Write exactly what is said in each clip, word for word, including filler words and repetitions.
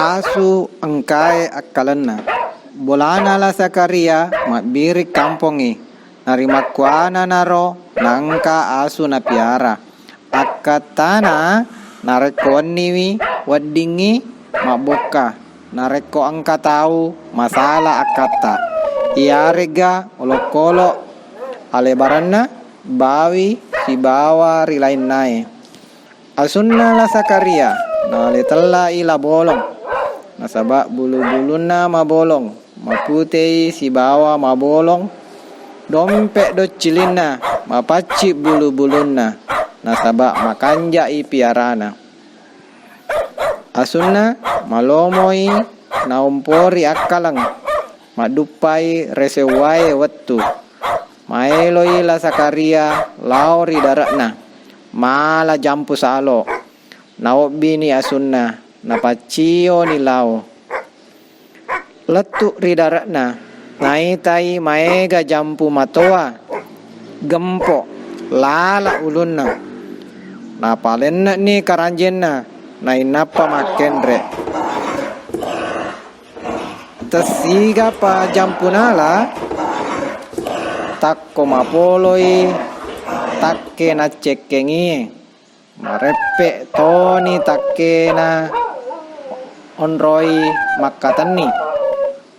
Asu engkae akkalenna. Bolana La Sakaria mabbiring kampongngi. Narimakkuananaro naengka asu napiara. Akkattana narekko wenniwi weddingngi mabbokka. Narekko engka tau masala akkatta, iyaregga olokolo alebarenna, bawi sibawa ri lainnae. Asunna La Sakaria nale tella'i La Bolong, nasaba bulu-bulunna mabolong, maputei sibawa mabolong, dompe doccilinna, mapacci bulu-bulunna, nasaba makanja'i piarana. Asunna malomoi naompori akkaleng, madduppai reseuwae wettu. Maeloi La Sakaria lao ri dare'na, mala jampu salo. Naobbini asunna, napaccioni lao. Lettu ri dare'na, naitai maega jampu matoa, gempo, lala ulunna. Napalenne'ni karanjenna, nainappa makkenre. Tessigapa jampu nala, takko mapoloi takke naccekkengie. Mareppe toni takkena onroi makkatenni.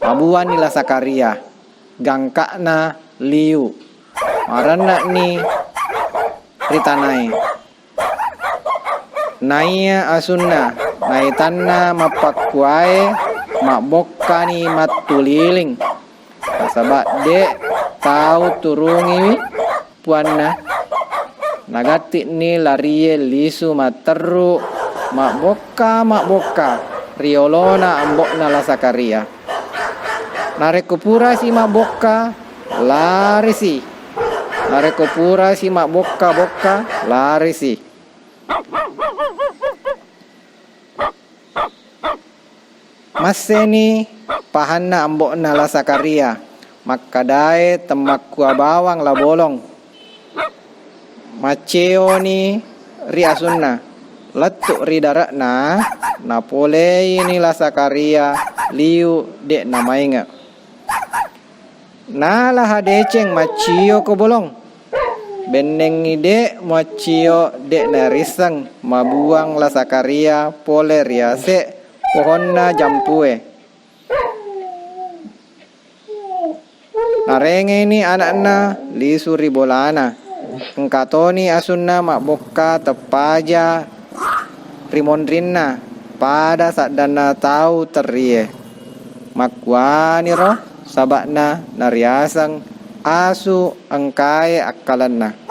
Mabuanni La Sakaria, gangka'na liu. Marenne'ni ri tanae. Naiya asunna, naitanna mappakkuae, mabbokkani mattuliling. Nasaba de tau turungiwi puanna. Nagatti'ni larie lisu matterru, mabbokka-mabbokka ri olona ambo'na La Sakaria. Narekko purasi mabbokka, larisi. Narekko purasi mabbokka-bokka, larisi. Masseni pahanna ambo'na La Sakaria, makkadae temmakkua bawang La Bolong. Macceoni ri asunna, lettu ri dare'na, napoleini La Sakaria liu de namainge. Nala hadeceng maccio ko Bolong. Bennengngi de muaccio de narisseng mabuang La Sakaria pole ri ase pohonna jampue. Narengeni ana'na lisu ri bolana. Engka toni asunna mabbokka teppaja ri monrinna pada saddanna tau terrie. Makkuaniro saba'na nariaseng asu engkae akkalenna.